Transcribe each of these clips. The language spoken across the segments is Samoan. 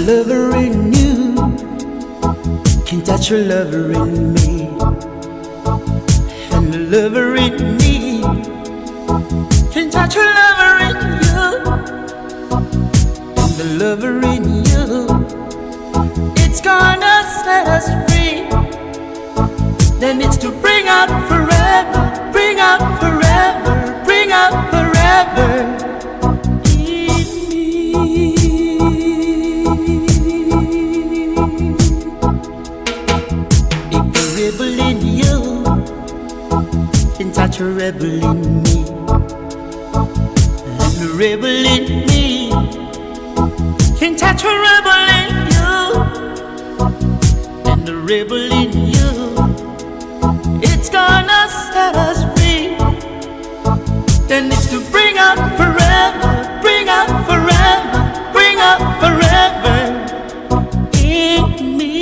lover in you can touch a lover in me, and the lover in me can touch a lover in you, and the lover in you, it's gonna set us free. Then it's to bring out forever, bring out forever, bring out forever. Touch a rebel in me, and the rebel in me can touch a rebel in you, and the rebel in you, it's gonna set us free. Then it's to bring up forever, bring up forever, bring up forever in me.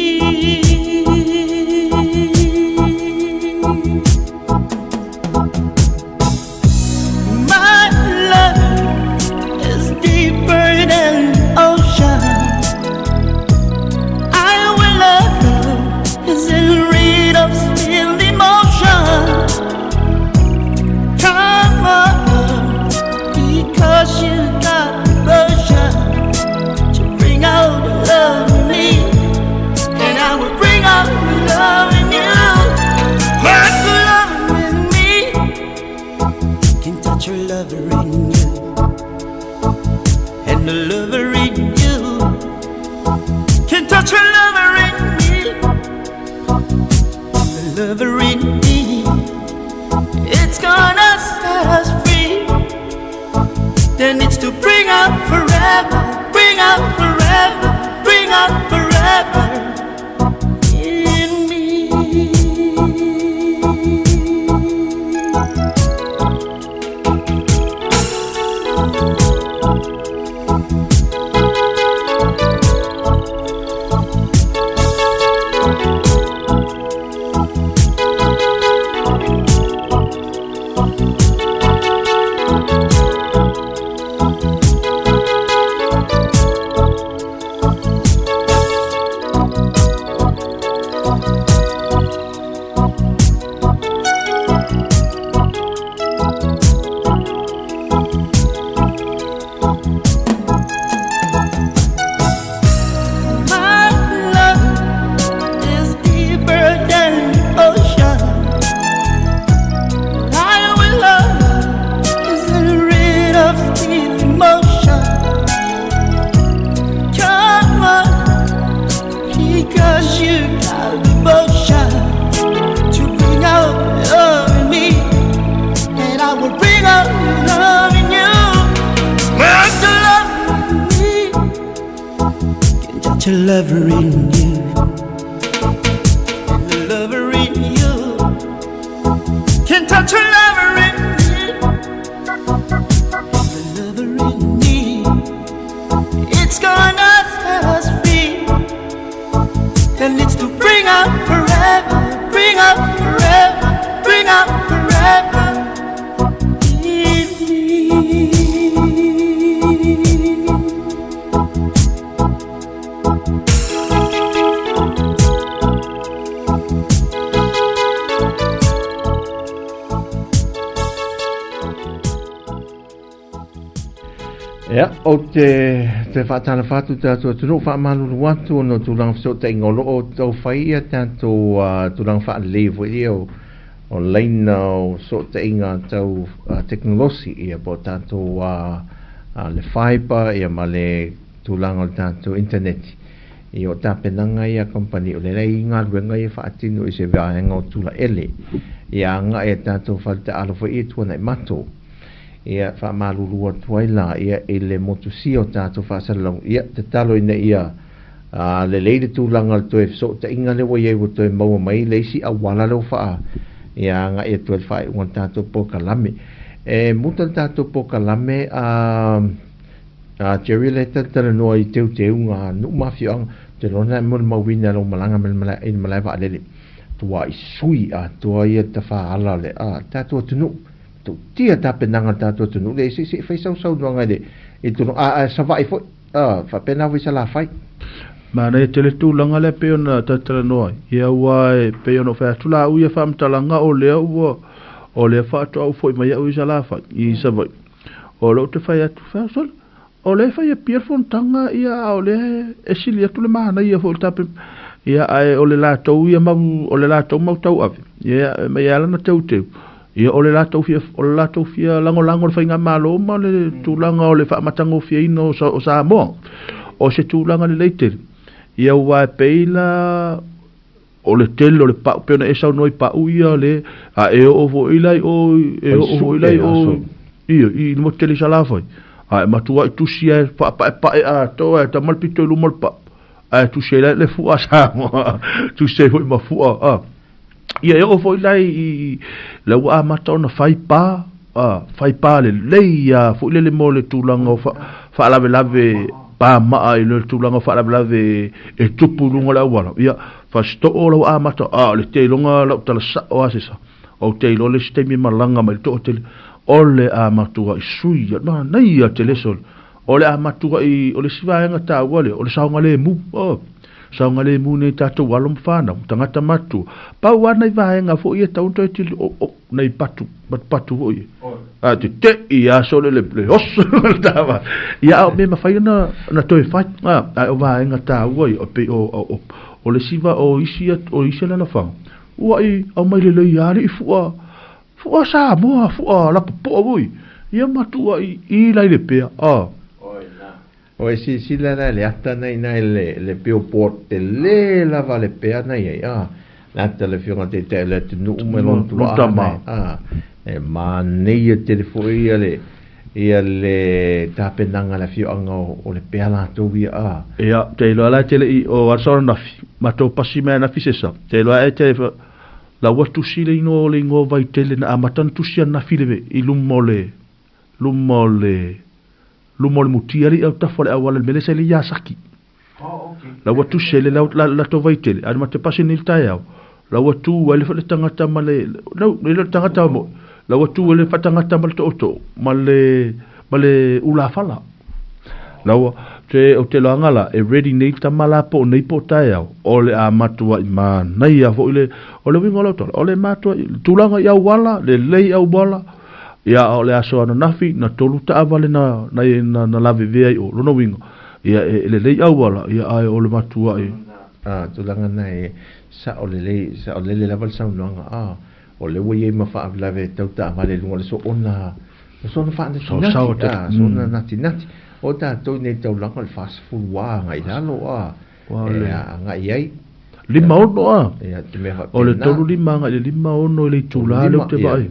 Lover in you, and the lover in you can touch a lover in me, and the lover in me, it's gonna set us free. And it's to bring up forever, bring up forever, bring up forever in me. Ia, o te whaatana whātu tātou tunu whaamalulu atu no tūlanga whasotainga o loo tau whai ia tātou tūlanga whaalei fo ia o leina o sotainga tau teknolosi ia po tātou le fiber ia ma le tūlanga o tātou internet. Ia o tāpenanga ia kompani o le lei ngā ruenga ia whaatino i se vaenga o tūla ele. Ia anga e tātou whalta alo fo ia tuana i mato. Ia whaamalulu atu ai la ia i le motusia o tātou whaasalalong. Ia te talo ina ia le leire tūlanga le toe so te inga le wai o toe maua mai le isi a wala leo whaa. Ia anga ia toe whae unga tātou pōkalame. E muta tātou pōkalame a Jerry le tala noa i teu teu ngā nu mawhio anga te rona e muna mawina lo malanga i malai whaalele. Tua i sui a tua ia te whaala le a tātou tunu. Tau tia tāpenanga tātou tunu le se se whai sau sau noa ngai le i tunu a sawai foi a whapena wisa la whai. Manaia tele tulaga lea pei ona talatalanoa ai. Ia aua e pei ona ou fai atu la au ia faamatalaga o lea ua o lea faatoa ou foi mai au i Salafai i Savaii. O lea ou te fai atu, fai atu, sole, o lea e fai Apia le fonotaga ia a o lea e sili atu le manaia foi o le tape ia ae o le latou ia mau o le latou mau tauave ia e mai lava lana teuteu ia o le latou fia o le latou fia lagolago i le faigamalo ma le tulaga o le faamatagofieina o Samoa. O se tulaga lelei tele ia aua e pei la o le tele o le pau pei ona e saunoa i pau ia le a e oo foi la i o e oo foi la i o ia i le motu tele i Salafai a e matuai tusi e faapaepae atoa e tama le pito i luma o le pau ae tusi ai la le fua Samoa tusi ai foi ma fua a ia e oo foi la i la ua amata ona fai pa a fai pa lelei a foi lele mo le tulaga o faalavelave pa maa i le tulaga o faalavelave e tupu i luga o le auala. Ia, Fasitoo lau amata, a o le teiloga lau tala sao a se sa. Ou te iloa le isi taimi e malaga mai le toatele, o le a matuai sui ia, manaia tele sole. O le a matuai, o le isi vaega taua lea, o le saogalemu. Oh, saogalemu nei tatou alo ma fanau, tagata matutua. Pau lava nai vaega foi ia e tatau ona toe tili, o, o, nai patu, patupatu foi ia. A te te'i a sole le, le oso le tava. Ia a o mea mafai ona, ona toe fai. A, ae o vaega taua ia, o pei o, o, o, o le isi va, o isi, o isi alalafaga, ua i aumai lelei lava alii fua, fua Samoa, fua lapopoa foi. Ia matuai i lai le pea, a. O e silasila la i le ata na ina i le, le billboard tele lava le pea na i ai, a, le ata le afioga taitai o le atunuu ma lona tuaa na, a, e manaia tele foi ia le, ia le tapenaga a le afioaga o, o Lepea latou ia, a. Ia, te iloa la e te le i, o aso ananafi, matou pasi mai ananafi se sa, te iloa e te, la ua tusi le inoa o le igoa o Vaitele na amata ona tusi ananafi le, i luma o le, luma o le, luma o le mutia le autafa o le auala i le mea lea sa i le Iasaki. La ua tusi ai le latou vaitele, a na te pasi nei i le taeao, la ua tu ai le tagata ma le, no, e le o le tagata mo, la ua tu ai le tagata ma le tootoo, ma le, ma le ulafala. La ua, te, o te loaga la, e ready nei le tama la po o nei po o taeao, o le a matuai manaia foi le, o le uiga o lau tala, o le matuai, tulaga i auala, lelei auala, Ia, a o le aso ananafi, na tolu taavale na, na, na, na lavevea i o. Lona uiga, ia, e, e lelei auala, ia, ae o le matuai. A, tulaga na e sao lelei, sao lele lava le saunoaga, a, o lea ua i ai ma faalavelave tau taavale i luga o le soona, o soona faanatinati, a, soona natinati. O tatou i nei taulaga o le 40 agai i lalo, a, e agai ai. 56 a. Ia, te mea faapena. O le 35 agai i le 56 i le itula lea ou te vaai.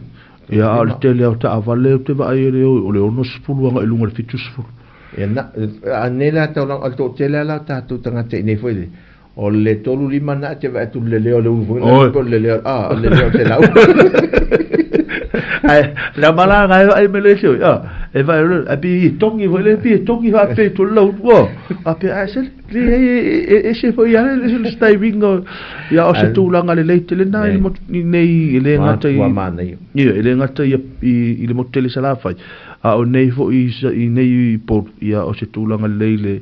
Ia, a o le tele o taavale ou te vaai o le 60 agai i luga i le 70. Ia, na, a nei la taulaga, o le toatele lava la o tatou tagata i nei foi le, o le 35 na te vaai atu le lelea o le ulu foi, na o le lelea, a, o le lelea o te lau. Ai, na malaga e vaai mai le isi, a, e vaai, a pi i tongi foi le, pi i tongi faapea i lau, ua, a pe a se, Leai, e ese foi lava le styling o, ia, o se tulaga lelei tele lena i le motu nei, e le gata i, ia, e le gata i, i le motu tele i Salafai, a o nei foi i nei i Upolu, ia, o se tulaga lelei le,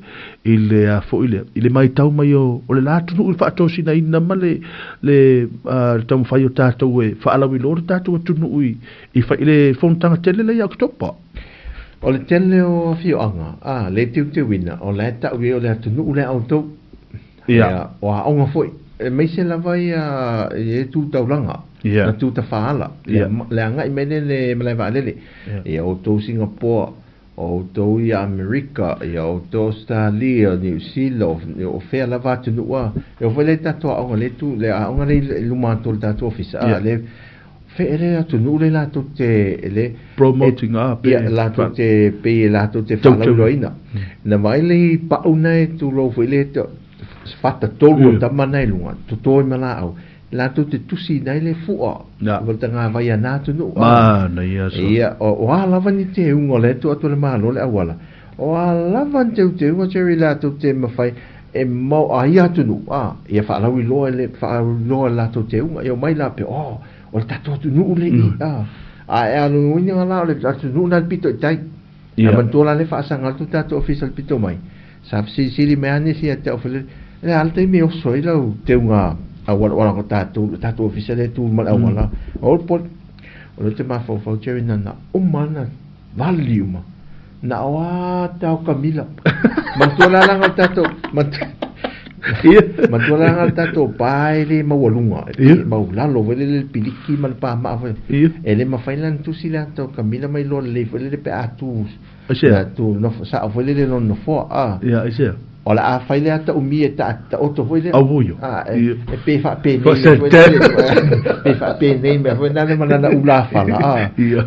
i le a foi lea, i le matau mai o, o le la atunuu i le faatosinaina ma le, le, le taumafai o tatou e faalauiloa le tatou atunuu i, i, i le fonotaga tele lea ia Oketopa. O le tele o afioaga, a, le teuteuina, o la e tau i ai o le atunuu lea a outou. Ia. O aoga foi, aemaise lava ia e tu taulaga, na tu tafaala, le agai mai lea i le malae vaalele. Ia outou Singapoa, o outou ia Amerika, ia outou Ausetalia, Niu Sila, o fea lava atunuu a. E oo foi la i tatou aoga, le tu, le aoga lea i luma atu o le tatou ofisa, a, le Fe le atunuu le latou te le promoting a pe ia latou te pe latou te faalauiloaina. Na vaai le pau na e tulou foi le fata tolu o tama na i luga toto i ma laau latou te tusi nai le fua o le tagavai a na atunuu. Manaia so. Ia o a lava ni teuga o le atu atu le Malo le auala o a lava ni teuteuga Jerry latou te mafai e mau a ia atunuu, a, ia faalauiloa i le, faalauiloa i le latou teuga, ia omai la pea, oh, o le tatou atunuu le i, a, a e alualuina la o le atunuu na le pito i tai. A manatua la le faasaga atu tatou ofisa le pito mai. Sa fesilisili mai lava nisi ia te au foi lele, o le a le taimi e oso ai lau teuga auala o tatou, le tatou ofisa lea e tu ma le auala. O le pole, o lea ou te mafaufau Jerry na na uma lava na vali uma. Na o a tao kamila. Manatua la langa o tatou, manatua la langa o tatou pa e le maualuga, e maulalo foi lele le piliki ma le pamaa foi. E le mafai la ona tusi le ata o kamila ma iloa lelei foi lele pe a tu Aisea? Tu nofo sao foi lele lona nofoa a. Ia, aisea? O le a fai le ata umi e ta taoto foi lea. Auo. A, e, e pe faapenei mea foi lele. Pe faapenei mea foi lele ma lana ulafala a. Ia.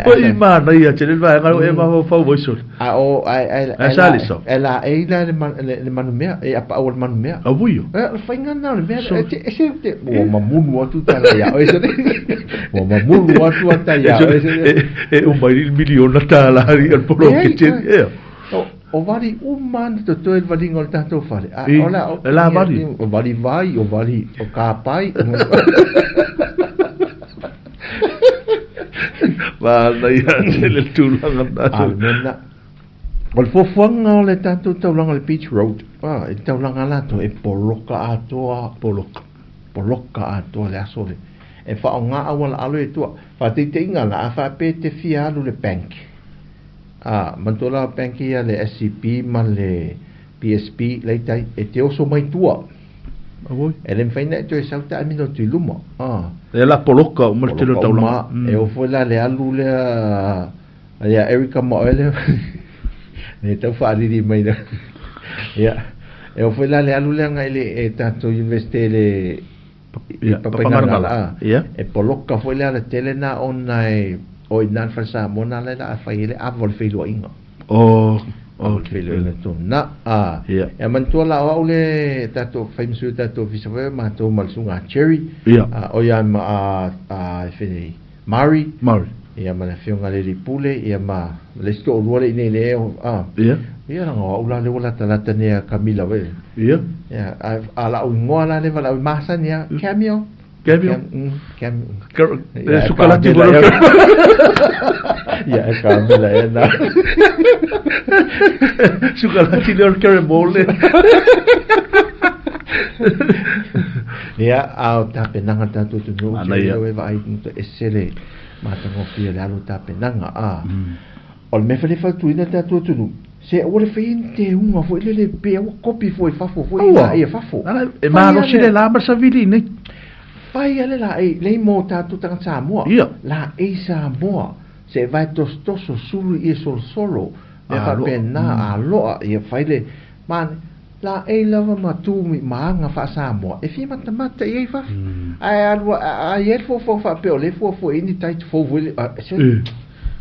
Oi manaia tele le vaega e mafaufau mai sole. A o ai ai ai sa le sao. E la e la le manumea e apaau o le manumea. Auo. E o le faiga lena o le mea e te ese te ua mamulu atu tala ia oe sole. Ua mamulu atu ata ia oe sole. E uma i le miliona tālā i le poloketi. Ia. O vali uma ana totoe le valiga o le tatou fale. A, I, o la, o, e la vali. O vali vai, o vali, o kapai. Manaia tele le tulaga na. A le mea lena. O le fuafuaga o le tatou taulaga o le Beach Road, a, i le taulaga latou, e poloka atoa. Poloka. Poloka atoa le aso le. E faaaoga auala alo e tua. Faataitaiga la, a faapea e te fia alu i le bank, A, manatua la bank ia le SCB ma le PSB la i tai, e te oso mai tua. Auoi. E le mafai ona e toe sau ta amino atu i luma. A. E la poloka uma le tele o Poloka taulaga. uma, e oo foi la le alu lea ia Erica ma oe lea, le tau faalili mai lea. Ia, e oo foi la le alu lea agai i le e tatou University i le Ia, Papaigalagala, a. Ia. E poloka foi le alatele na ona e o i ina le fale Samoa na laila a fai ai le ava o le feiloaiga. Oh, Ava o le feiloaiga tonu na. A. Ia. E manatua la o au le tatou fai ma sui o tatou ofisa foi o matou ma le susuga a Jerry. Ia. A, o ia ma a, a, e fei, Murray. Murray. Ia ma le afioga a le alii pule, ia ma le isi toalua le i nei le a. Ia. Ia leaga o au la lea ua latalata nei a Camila foi. Ia. Ia, a, a la'u igoa la lea valaau i masani a, Cameo. Cameo. Cam, Ia, sukalati mo Ia, e Camila e na. Sukalati le o Caramole. Ia, a o tapenaga tatou atunuu, Ana ia. e vaai ese le matagofie o le alu o tapenaga, a. O le mea foi lea e fautuaina le tatou atunuu, se aua le faia ni teuga foi lele pe aua kopi fua i fafo foi Aua. laei a fafo. Ala, e malosi le la ma le savili nei. Fai a le laei, lei mo tatou tagata Samoa. Ia. Laei Samoa, se vae tosotoso, sulu i ie solosolo, mea Aloa. faapena, aloa, ia fai le, mane, Laei lava ma tu ma aga faa-Samoa e fia matamata i ai fafo. Ae alu a i ai le fuafuaga faapea o lea e fuafua i ai ni tight fou foi lea, a, se,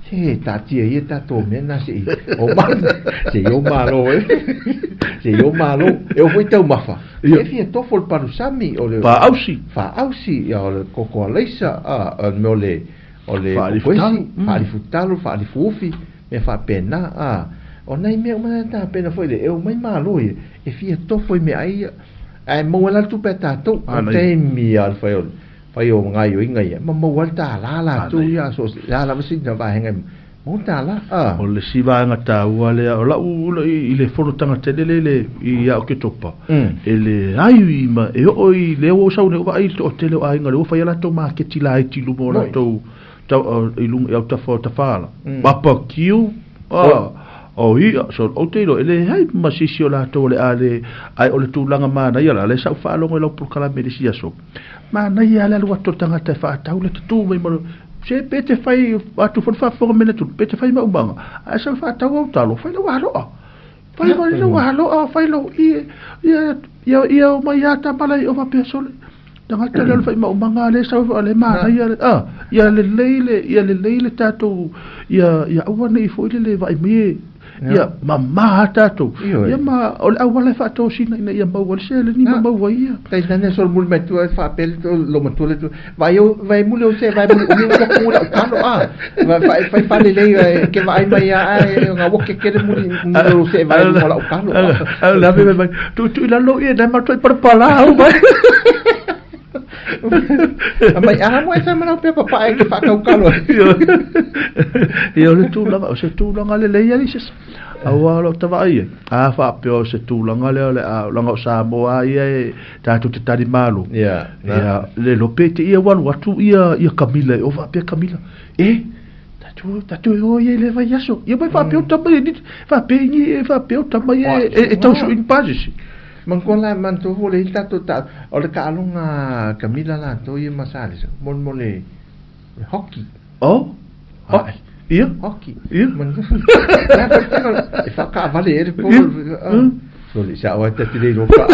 se taatia ia tatou mea na se i o ma, se i o malo e. Se i o malo. E oo foi i taumafa, e fia tofo le palusami o le Faaausi. Faaausi, ia o le koko alaisa, a, o le mea o le, o le Faalifutalo. kokoesi, faalifutalo, faalifuufi. Mea faapena, a, o nai mea uma na tapena foi le e omai malo ia, e fia tofo i meaai ia, ae maua la le tupe a tatou, o le taimi lava o le fai o, fai o gaioiga ia, ma maua ai le tālā latou ia, so o le a lava sina vaega e maua le tālā, a. O le isi vaega taua lea, o lau i le fonotaga tele lea i ia Oketopa, e leai ma e oo i lea ua ou sau nei ou vaai i le toatele o aiga lea ua fai a latou maketi laiti i luma o latou tau, i luga i autafa o Tafala. Papakiu, a, o ia, so, ou te iloa, e leai ma se isi o latou o le a le, ae o le tulaga manaia la, lea sa ou faalogo i lau polokalame i le isi aso, manaia lava le alu atu o le tagata e faatau le tatū mai ma le, se pe te fai atu foi le faafofoga mai le atunuu, pe te fai maumaga, ae sau e faatau au talo, fai lau aloa. Fai mai lau aloa, fai lau ie, ia, ia, ia o mai a tamala i o faapea sole. Tagata lea o le faimaumaga lea sau le manaia le, a, ia lelei le, ia lelei le tatou, ia, ia aua ne i foi le le vaai mai e, ia mama a tatou. Ia ma, o le auala e faatosina ina ia maua le seleni ma maua ia. Tai nane sol muli mai tua faapea le lo matua le tua. Vai au, vai muli au se, vai muli umi ua ku lau talo a. Vai fai fai fale lei e ke vaai mai a ai nga wo ke kere muli muli au se vai mo lau talo a. A la mai mai tu tu i lalo ia nai matua i parapala au mai. A mai a mo e sa mana pepa pae ke whakaukalo. Ia o le tulaga, o se tulaga lelei ali se aua o lou tavaai ai. A faapea o se tulaga lea o le a leaga o Samoa lava ia e tatou te talimalo. Ia, Ia, le iloa pe te ia ua alu atu ia ia Kamila i o faapea Kamila, e, tatou tatou e o ia i le vaiaso. Ia mai faapea o tama ia ni faapea ni e faapea o tama ia e, e tausuʻi ni pasese. Manatua la, manatua foi le tatou ta, o le taaloga Kamila latou ia ma Salesa, mo mo le le hockey. Oh, hockey. Ia. Hockey. Ia. E whakaavale e le po. Soli, sa oa tati le roka.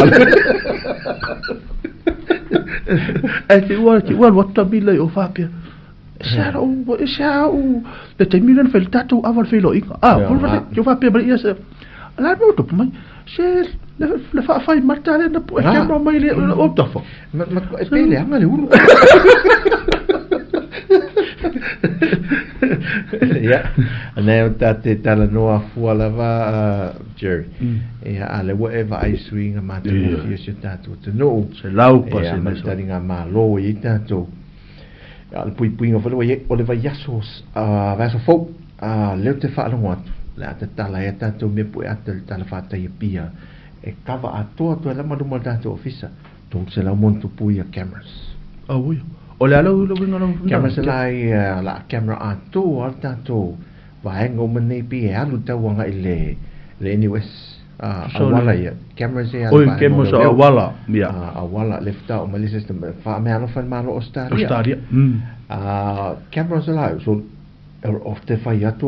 Ai te ua, te ua alu atu Kamila i o faapea. E se ara u, e se ara u, le taimi lena fai le tatou ava le feiloaiga. Ah, te faapea mai ia se, la mo topu mai, se le, le faafai mata le na pu e camera mai le o tafa. Ma, ma, e pele anga le ulu. Ia, nei o tate tala noa fua lava, Jerry. Ia, a le ua e vaai suiga matagofie o si o tatou atunuu. 100%. Ia, ma le taliga malo i ai tatou. Ia, o le puipuiga foi lea ua i ai, o le vaiaso, vaiaso fou, lea ou te faalogo atu, o le a tatala ai a tatou mea pue ata i le talafatai Apia, e kava atoa atu ai lava ma luma o le tatou ofisa, 300 moni tupu ia cameras. Auoi. O le a lau uiga lau Cameras la ia la camera atoa le tatou vaega uma nei pei e alu tau agai i le le NUS auala ia cameras ia Oi, cameras o auala, ia. Auala le faatoa mai le system faameaalofa i le Malo o Australia. Australia. Cameras la so o te fai atu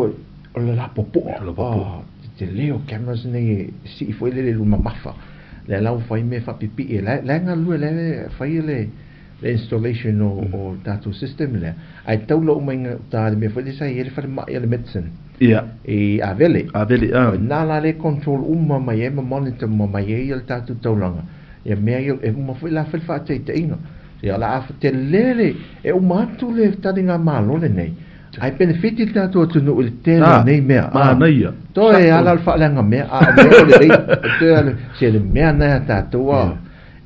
o le lapopoa. Lapopoa. Te tele o cameras nei e sii foi lele i luma mamafa. Lea la ua fai mea faapipii la la e galulue la e fai le le installation o o tatou system lea ae taula uma i gauta le mea foi lea sa i ai le falemai a le medicine. Ia. I Avele. Avele, ah. O ina la le control uma mai ai ma monitor uma mai ai le tatou taulaga. Ia mea ia e uma foi la fai le faataitaiga. Ia o le a tele le e uma atu le taligamalo lenei. Ae penefiti le tatou atunuu i le tele o nei mea. Manaia. Toe ala o le faaleaga mea, a o mea o lelei, toe ala, se le mea na a tatou a,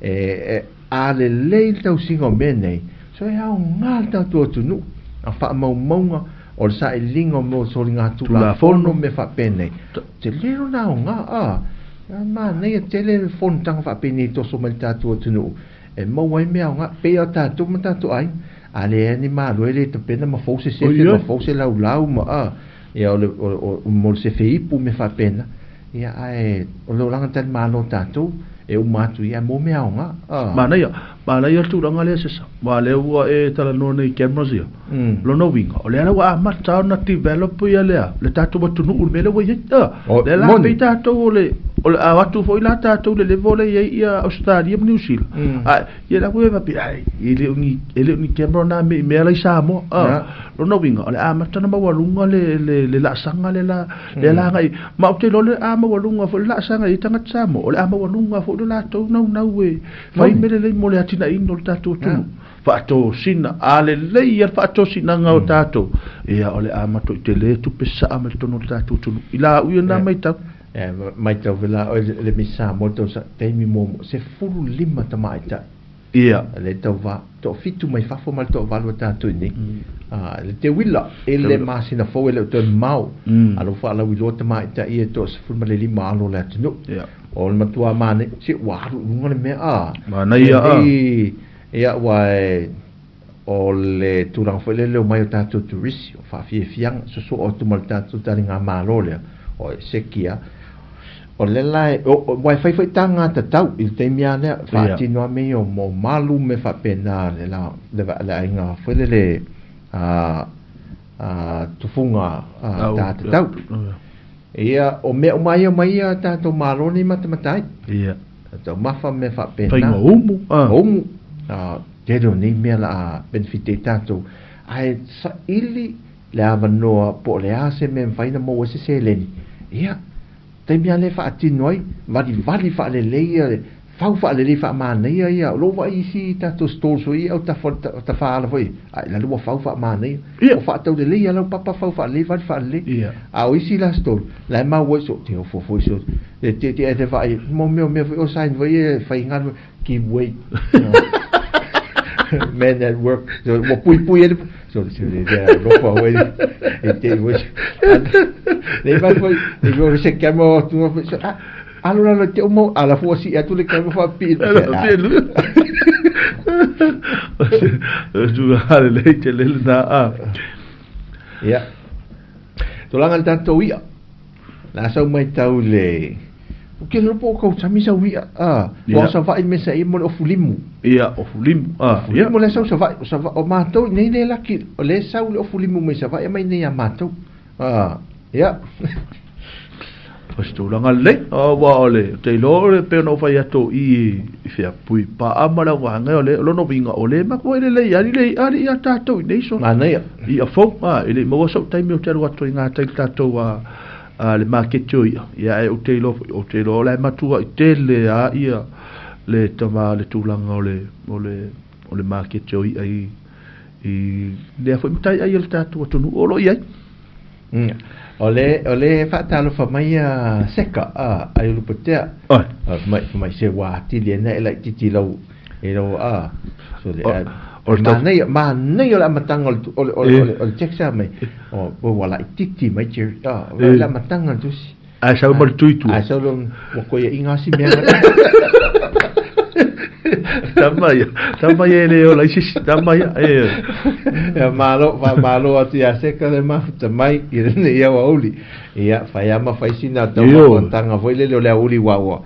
e, a lelei le tausiga o mea nei, so e aoga le tatou atunuu, a faamaumauga o le sailiga o mea o soligatulafono mea faapenei, tele lona aoga, a, manaia tele le fonotaga faapenei e toso mai le tatou atunuu, e maua ai mea aoga, pei o tatou ma tatou aiga, a leai ni malo e le tapena ma fou se sefe ma fou se laulau ma a, ia o le o, o, mo le sefe ipu me faapena, ia ae o le olaga talimalo o tatou, e uma atu ia mo mea aoga. A. Manaia, manaia le tulaga lea Sesa, aua lea ua e talanoa nei i cameras ia. Lona uiga, o lea la ua amata ona develop ia lea, le tatou atunuu i le mea lea ua i ai. A, lea la pei tatou o le, o le a o atu foi la tatou i le level lea e i ai ia Australia ma New Zealand. A, ia la ua faapea, ai, e le o ni, e le o ni camera na me i mea la i Samoa. A, lona uiga, o le amata ona maualuga le, le, le laasaga lea la, lea la agai. Ma ou te iloa o le a maualuga foi le laasaga i tagata Samoa, o le a maualuga foi lo latou naunau e fai mea lelei mo le atinaeina o le tatou atunuu. Faatosina, a lelei ia le faatosinaga o tatou, ia o le a matuai tele tupe sasaa mai totonu o le tatou atunuu. I la au ia na matau. E matau foi la oe le Miss Samoa le tausaga taimi muamua, 15 tamaitai. Ia. Le tauva, toafitu mai fafo ma le toavalu a tatou i nei. Le teuila i le masina fou e le o toe mamao. A lo faalauiloa tamaitai ia toa 15 alo o le atunuu. Ia. O le matua manaia, se ua alu i luga le mea a. Manaia a. Ia, aua o le tulaga foi lele o mai o tatou turisi, o faafiafiaga, sosoo atu ma le tatou taligamalo lea, o e seki lava. O lea la e, aua e fai foi taga tatau i le taimi lava lea, faatino lava mea ia o malu ma mea faapena, le la, le aiga foi lele tufuga ta tatau. Ia, o mea uma ia mai ia tatou Malo nei matamata ai. Ia. Taumafa ma mea faapena. Faiga umu. Umu. Tele o nei mea la a benefit ai tatou. Ae saili le avanoa po o le a se mea e mafai ona maua ai se seleni. Ia, taimi lava lea e faatino ai, valivali faalelei ia, fau faalelei faamanaia ia. O lou vaai i isi tatou stalls foi ia, o tafaala foi, a i lalo ua fau faamanaia. Ua faataulelei lava lau papa fau faalelei, vali faalelei. A o isi la stall, la e maua ai so, te ofo foi so, e te e te vaai, mo mea o mea foi o sign foi e fai galuega, give way. Man at work. So, ua puipui ai le so se le le alofa oe e te i oe. Le vai foi e go se kamo tu so ah alo la te o ala fua si atu le kamo fa pi. Tu ale le te le na a. Ia. Tulaga le tatou ia. La sau mai tau le o ke lo po kau sami sau ia a. Wa sa vai me sa i mo le ofulimu. Ia ofulimu a. Ia mo le sau sa vai sa o matou nei le laki o le sau le ofulimu mai sa vai mai nei a matou. A. Ia. O se tulaga lelei, aua o le te iloa o le pei ona ou fai atu i i fea pui paa ma le auvaega o le o lona uiga o le matua i lelei ali le i'a le i'a tatou i nei so Manaia. I'a fou a e le i maua sou taimi ou te alu atu ai gatai le tatou a a le maketi o i'a ia ae ou te iloa foi ou te iloa o la e matua'i tele a ia le tama le tulaga o le o le o le maketi o i'a i i lea foi mataiai a le tatou atunuu o lo o i ai. O le o le faatalofa mai a Seka a ai Ulupatea. Ai. Mai mai se wā atili e nei laitiiti lau i lau a so le O le tau manaia manaia o le amataga o le o le o le o le text mai o ua laitiiti mai Jerry a o le amataga o le tusi. Ae sau ma le tui tua. Ae sau lo ua koia inga si mea. Tama ia, tama ia e le ola i sisi, tama ia, e. Ia malo, fa malo atu ia seka le mafuta mai i lenei au auli. Ia, fai ama fai sina tau mafuatanga foi lele o le auli ua ua.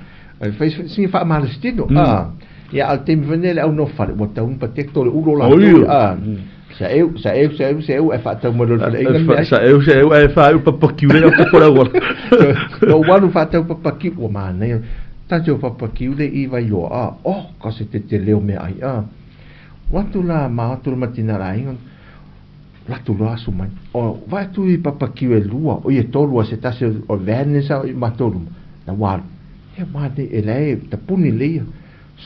Fai sina faamalositino. Ah. Ia, a o le taimi foi lenei le au nofo fale, ua tau patekto le ulo latou. Ah. Sa eu, sa eu, sa eu, sa eu, e whaatau mai lona le inga mea. Sa eu, sa eu, e whaau papakiu le au te kora wala. No walu whaatau papakiu, ua mānei. Tātou papakiu le i vai loa, a, oh, ka se te te leo mea ai, a. Watu la, mā atu la matina la inga, latu loa asu mai. O, vai atu i papakiu e lua, o i e tolu a se tasi o vene sa i matolu. Na walu. Ia mānei, e lae, tapuni le ia.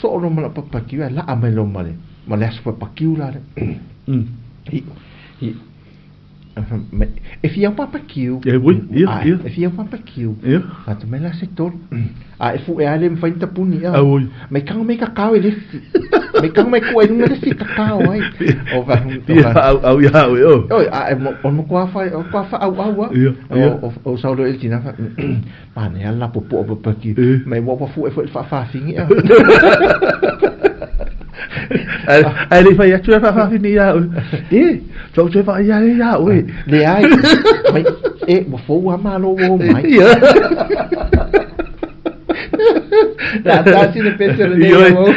Soo lo ma lau papakiu ae laa mai loa ma le ma le aso papakiu la le. I i e fia au papakiu. E ui, ia, ia. E fia au papakiu. Ia. Atu mai la se tolu. A e fuʻe a le mafai ona tapuni a. Au ui. Mai kago mai kakao e lefi. Mai kago mai kua i luga lefi kakao ai. O va Ia au au ia au e o. Oi a e mo o mo kua fa o kua fa au au a. Ia, ia. O o saulo e le tina fa. Pane a lapo po o paki. Mai ua ua fuʻe foi le faafaafigi a. Ae le i fai atu le faafaafigi ia oe. E, tou toe vaai ia ia oe. Leai, mai, e, ua fou lava malo ua oo mai. La tasi le pese o lenei au.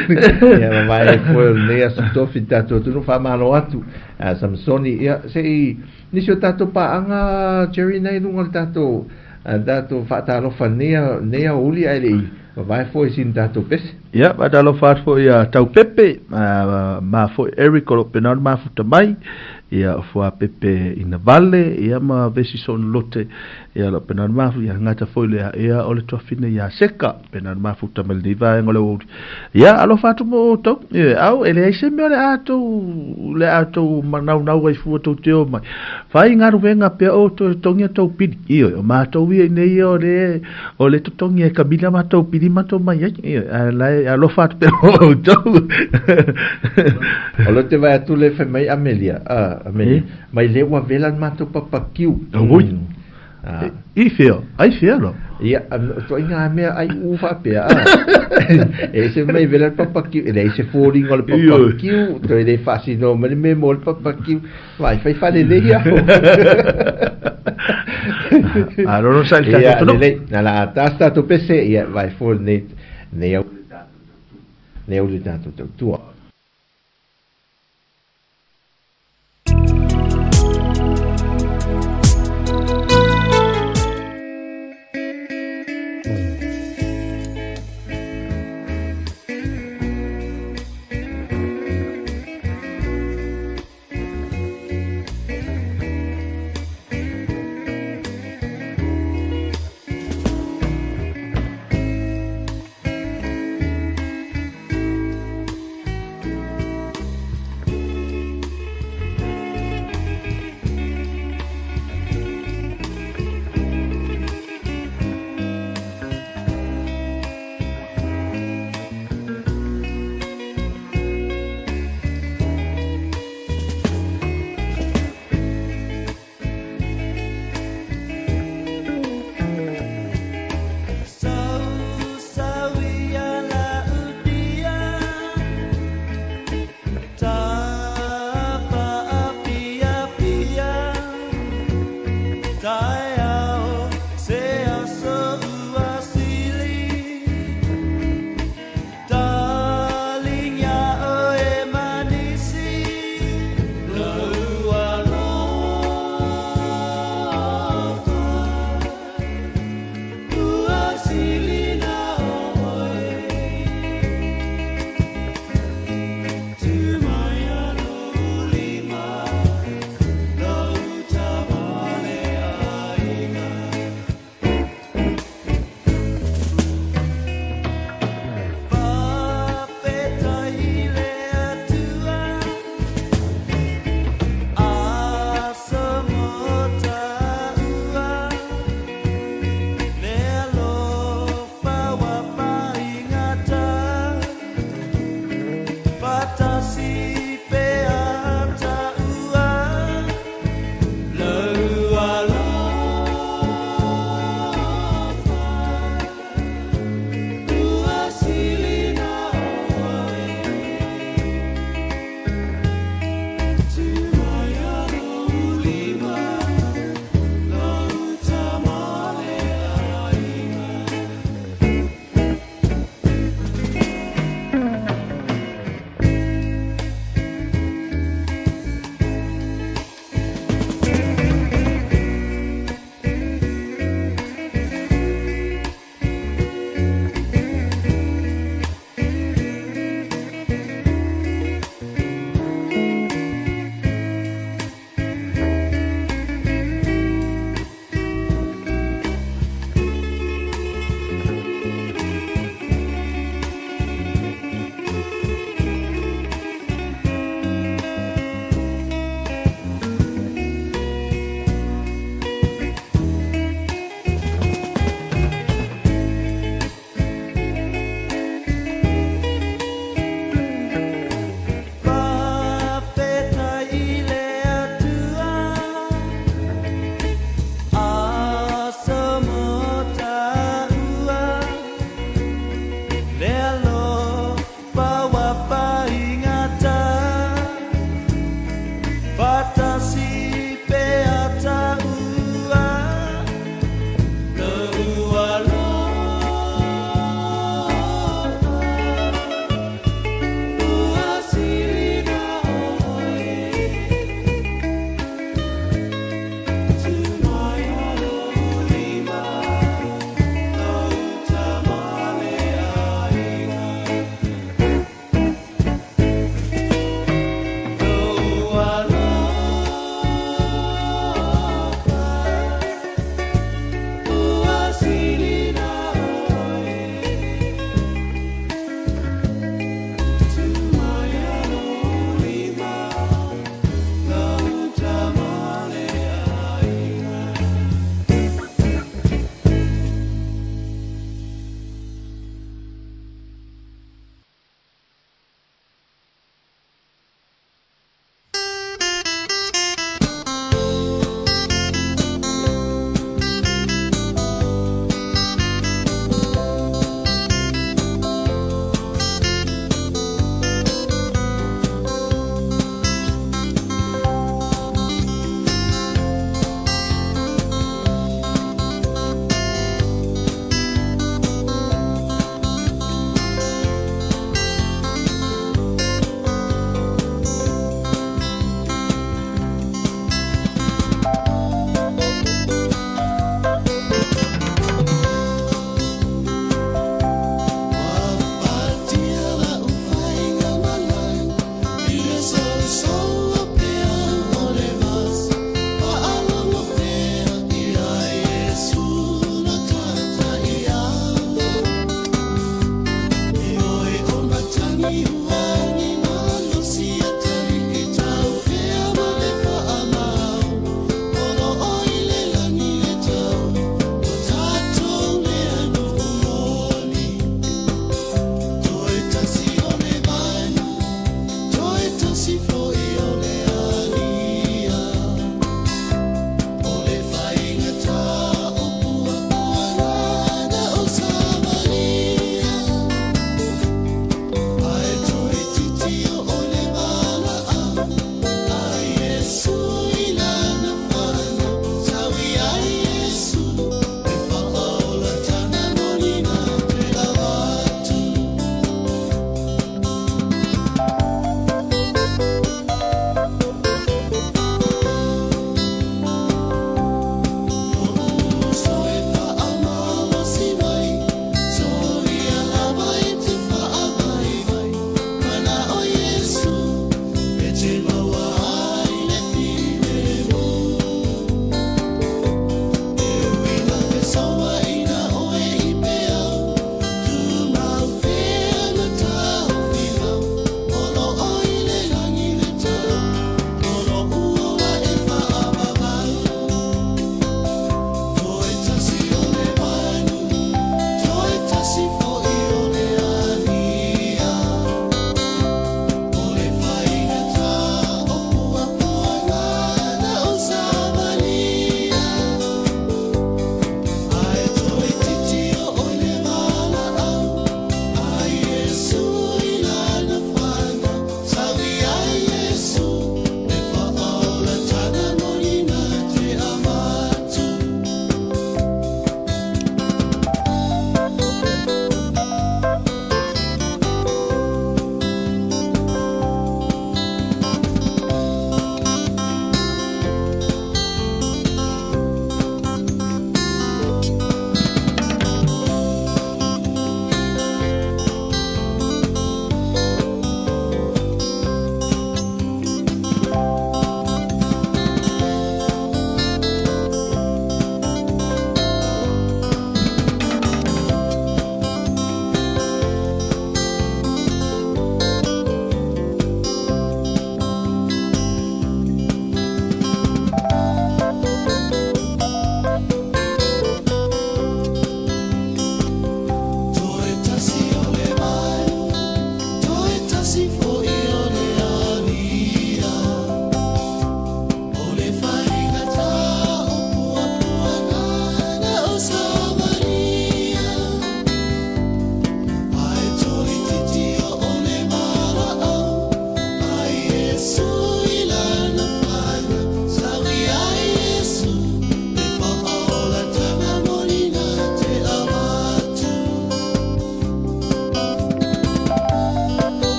Ia, mamae foi o lenei aso tofi tatou atunuu faamalo atu. A Samsoni, ia, se i nisi o tatou paaga Jerry nei luga o le tatou tatou faatalofa nei nei aoauli ae le i vavae foi sina tatou pese. Ia, faatalofa atu foi ia Taupepe, ma foi Eric o lo o pena ona mafuta mai, ia o Fuapepe ina vale, ia ma Vesi Sonolote, ia o lo o pena ona mafuta, ia gata foi lea, ia o le tuafine ia Seka, pena ona mafuta mai lenei vaega o le aoauli. Ia, alofa atu mo outou, ioe, au, e leai se mea o le a tou, le a tou manaunau ai fua tou te o mai. Fai galuega pea outou e totogi a tou pili, ioe, o matou ia i nei ia o le, o le totogi e kamili a matou pili matou mai ai, ioe, ae la e alofa atu pea mo outou. O lea ou te vaai atu lea fai mai Amelia, a, Amelia, mai lea ua vela le matou papakiu. Oi. I fea? Ai fea la? Ia, ituaiga mea ai uu faapea, a. E ese mai vela le papakiu, e leai se foliga o le papakiu, toe le faasinoa mai le mea mo le papakiu, vai fai faalelei ao. A lolo sa i le tatou atunuu. Ia, lelei, na la a tasi tatou pese, ia, vai foi lenei, lenei au, lenei au le tatou tautua.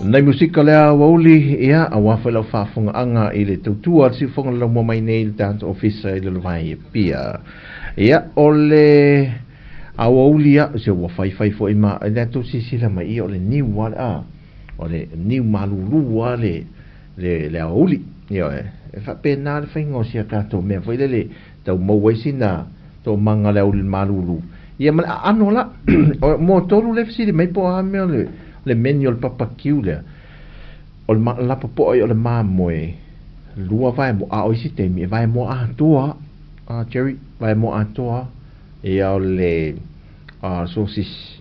Nei musika le aoauli, ia, aua foi lau faafogaaga i le tautua a le siufofoga le laumua mai nei i le tatou ofisa i Lalovae i Apia. Ia, o le aoauli ia, se ua faifai foi ma, e le tou silasila mai, ia, o le niu lava le, a, o le niu malulu lava le, le, le aoauli. Ioe, e faapena le faiga o si a tatou mea foi lele, tau maua ai sina toomaga le aoauli malulu. Ia ma le aano la. O mo tolu le fesili mai po o a mea o le, le menu o le papakiu lea. O le lapopoa ia o le mamoe, lua vaemoa, a o isi taimi e vaemoa atoa, a Jerry, vaemoa atoa, ia o le sausage,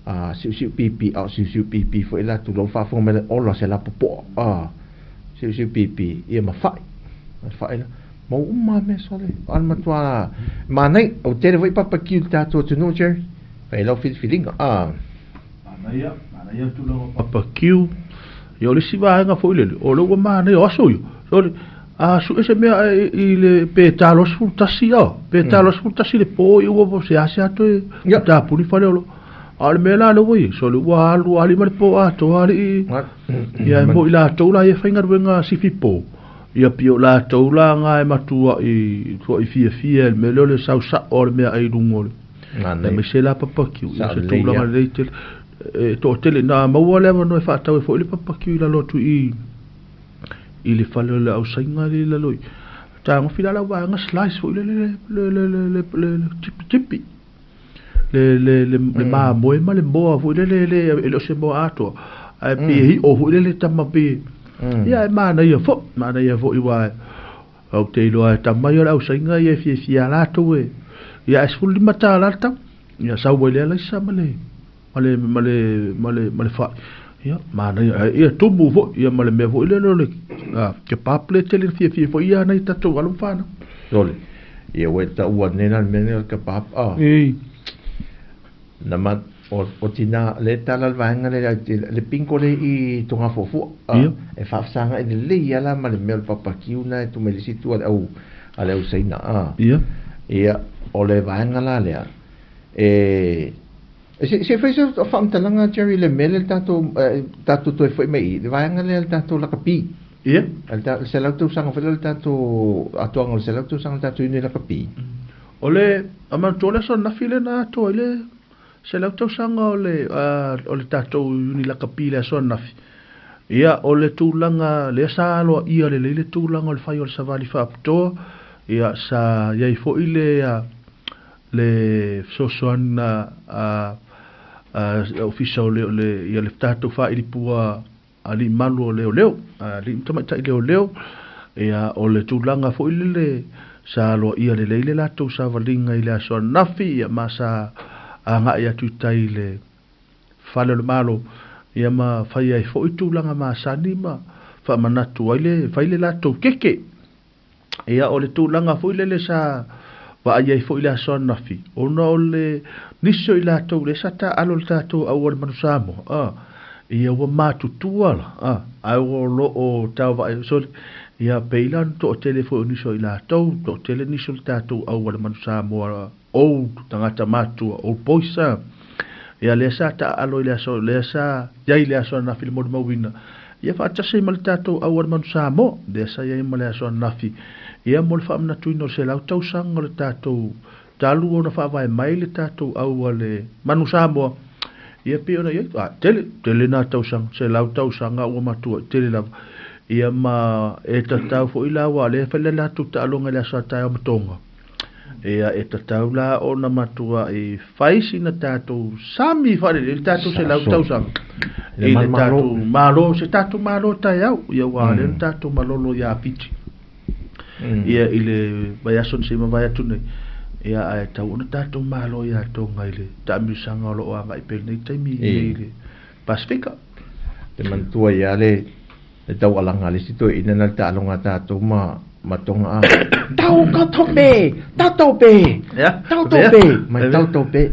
a siusiu pipi, a o siusiu pipi foi la tulou faafofoga mai le ola se lapopoa, a siusiu pipi, ia ma fai, ma fai la. Mau uma mea sole. O le matua manai, o tele foi papakiu i le tatou atunuu, Jerry. Fai lau filifiliga. Ah. Manaia, manaia tulaga o papakiu. Ia o le isi vaega foi lele, o lea ua manaia o aso ia. Sole, a sue se mea i le pe talo 11 a, pe talo 11 le po ia ua se ase atu e tapuni fale o lo. A o le mea la lea ua i, sole ua alu ali ma le po atoa ali. Ia e mo i latou la ia faigaluega sifi po. Ia pei o latou la nga e matuai tuai fiafia i le mea lea o le sau sa'o o le meaai i luga o le aemaise la papakiu ia se tulaga lelei tele e toatele na maua le avanoa e faatau ai foi le papakiu i lalo atu i i le fale o le ausaiga lea i lalo i tagofi la lau vaega slice foi le le le le le le le tipi tipi le le le le mamoe ma le moa foi lele le e le o se moa atoa ae pei e iʻo foi lele tama pei ia e manaia foi manaia foi aua ou te iloa e tama ia o le ausaiga ia e fiafia latou e ia ae $15 le tau ia sau ai le alaisa ma le ma le ma le ma le ma le fai ia manaia ae ia tumu foi ia ma le mea foi lele o le kebab le tele fiafia foi ia nai tatou alo ma fanau. Sole. Ia ua e taua nei la le mea nei o le kebab a. Ei. Na ma o, o tina le tala le vaega le le pinko le i Togafuafua a. Ia. E faafesagai lelei lava la ma le mea o le papakiu na e tu mai le isi itu a le au a le au Saina a. Ia. Ia o le vaega la lea e Se, se fai se faamatalaga Jerry le mea lea le tatou, tatou toe foi mai i le vaega lea le tatou lakapi. Ia. Le 100 tausaga foi lea le tatou atoaga o le 100 tausaga le tatou inu i lakapi. O le, a manatua le aso ananafi lea na atoa ai le 100 tausaga o le, o le tatou uni lakapi i le aso ananafi. Ia, o le tulaga lea sa aloaia lelei le tulaga o le fai o le savali faapitoa, ia, sa i ai foi le, le fesoasoani a Ofisa o le ia le tatou faailipua alii malu o leoleo, alii ma tamaitai leoleo, ia o le tulaga foi lele sa aloaia lelei le latou savaliga i le aso ananafi, ia ma sa agai atu i tai i le fale o le Malo, ia ma fai ai foi tulaga masani ma faamanatu ai le fai le latou keke. Ia, o le tulaga foi lele sa vaai ai foi i le aso ananafi, ona o le nisi o i latou lea sa taaalo i le tatou auala manu Samoa, a, ia ua matutua la, a, ae o lo o tau vaai, sole, ia pei la ona toatele foi o nisi o i latou, toatele nisi o le tatou auala manu Samoa, old tagata matutua, old boys, a, ia lea sa taaalo i le aso, lea sa i ai i le aso ananafi le molimauina, Ia faatasi ai ma le tatou aualemanu Samoa, lea sa i ai ma le aso ananafi, ia mo le faamanatuina o le 100 tausaga o le tatou talu ona faavae mai le tatou aualemanu Samoa, ia pei ona i ai, a, tele, tele na tausaga, 100 tausaga ua matua, tele lava. Ia ma e tatau foi la aua o lea e fai le latou taaloga i le aso a taeao ma Tonga. Ia, e tatau la ona matuai fai sina tatou sami faalelei le tatou 100 tausaga i le tatou Malo, se tatou Malo taeao, ia ua lea na tatou malolo ia Fiti. Ia i le vaiaso na se i mavae atu nei, ia ae tau ona tatou Malo ia Tonga i le taamilosaga o lo o agai pea i lenei taimi i le Pasifika. Te manatua ia le Le taualaga a le isi toeaina na le taaloga a tatou ma ma Tonga a tau tatou pe tatou pe tatou pe mai tatou pe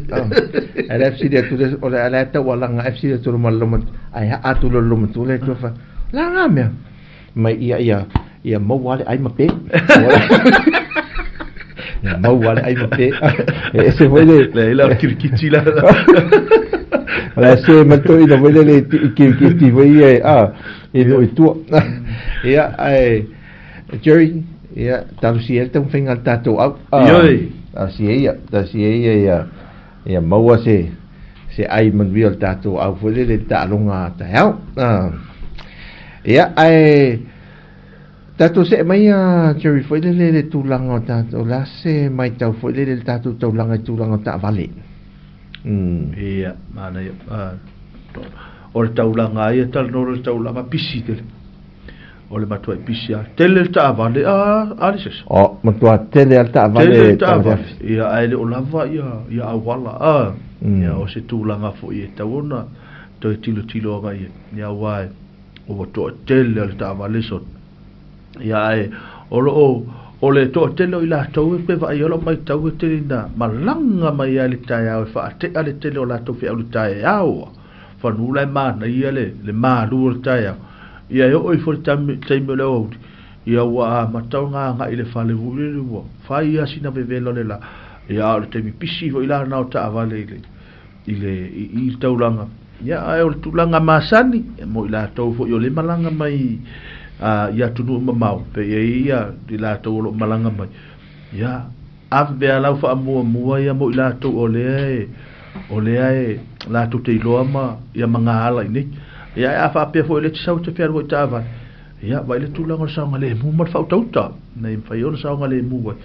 ai le fesili atu le o le le taualaga e fesili atu ma le ai ha atu le loma tu le tu fa la nga mea mai ia ia ia maua le ai ma pe ia maua le ai ma pe e ese foi le le la kirikiti la. O le a se ma toeaina foi lele i kiriketi foi ia a i nuu i tua. Ia, ae Jerry, ia, talosia ai le taumafaiga a le tatou au. Ioe. Talosia ia, talosia ia ia ia maua se se ai manuia o le tatou au foi lele i le taaloga taeao. Ia, ae Tatou see mai a Jerry foi lele le tulaga o tatou le a se maitau foi lele le tatou taulaga i tulaga o taavale. Mm. Ia, manaia. O le taulaga ia talanoa loa i le taulaga pisi tele. O le matuai pisi lava. Tele le taavale a a le sesa. O, matua tele lava le taavale. Tele le taavale. Ia, ae le o lava ia ia auala a. Mm. Ia, o se tulaga foi e tatau ona toe tilotilo agai i ai. Ia, aua e ua toatele o le taavale solo. Ia ae o lo o o le toatele o i latou e pe vaai o lau matau e tele ina malaga mai lava i le taeao e faatea le tele o latou feau i le taeao. Whanu la e manaia le, le malu o le taeao. Ia e oo ifo i le taimi o le aoauli, ia ua amata ona agai i le fale foi lele ua fai lava sina vevela o le la. Ia a o le taimi pisi foi la lena o taavale i le i le i i le taulaga. Ia, ae o le tulaga masani, mo i latou foi o lea e malaga mai i atunuu mamao, pe i ai ia i latou o lo o malaga mai, ia, ave lava lau faamuamua ia mo i latou o lea e, o lea e latou te iloa ma ia magaala i inei. Ia, ae a faapea foi o lea e te sau e te fealuai taavale, ia, vaai le tulaga o le saogalemu ma le faautauta, ina ia mafai ona saogalemu ai.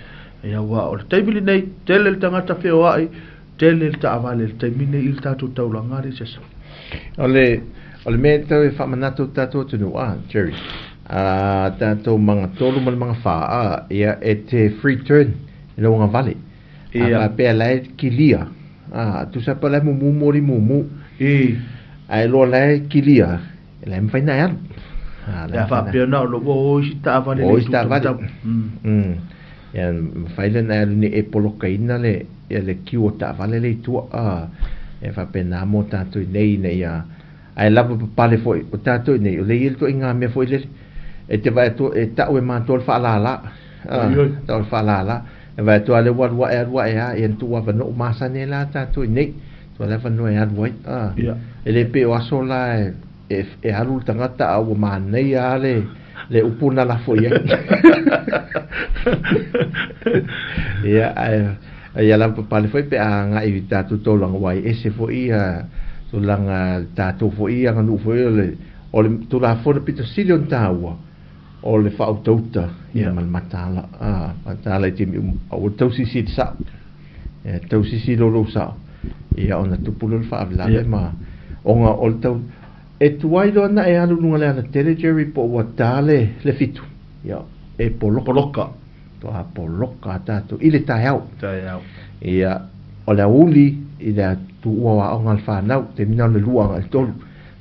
Ia, aua o le taimi lenei, tele le tagata feoai, Tele le taavale i le taimi nei i le tatou taulaga alii Sesa. O le, o le mea e tau e faamanatu i le tatou atunuu, a, Jerry, a tatou magatolu ma le magawhā, a, ia, e te free turn i lau agavale. A faapea la e kilia, a, tusa pe o la e mumu moli mumu. I. Ae loa la e kilia, e la e mawhai na e alu. A, la e faapea na o lo ua o isi taavale le isi taavale. Mm. Ia, mawhai le na e alu ni e polokaina le, ia le kiu o taavale le i tua, a, e faapena mo tātou i nei ina ia, ae lava papale foi o tātou i nei, o le ia le toaiga mea foi lele, e te vaai atu, e tau e matou le faalala, a, tau le faalala, e vaai atu a le ua alu ae alu ae a, ia na tuu avanoa ua masani ai la tātou i nei, tuu le avanoa e alu ai, a, e le pei o aso la e, e, e alu le tagata a ua manaia lava le, le upu na lafo i ai. Ia, ae, ia lava papale foi pe a agai i tatou taulaga aua e ese foi ia tulaga tatou foi aganuu foi o le o le Tulafono pito sili ona taua o le faautauta ia ma le mataala a mataala i taimi uma aua le tausisi i le sao. Ia tausisi loa lou sao ia ona tupu lea o le faalavelave ma ona o le tau E tuai loa na e alu luga le alatele Jerry po ua ta le le fitu ia e poloka. Poloka. Toa poloka a tatou i le taeao. Taeao. Ia o le aoauli i le tuua o aoga a le whanau te mina o le lua agai le tolu.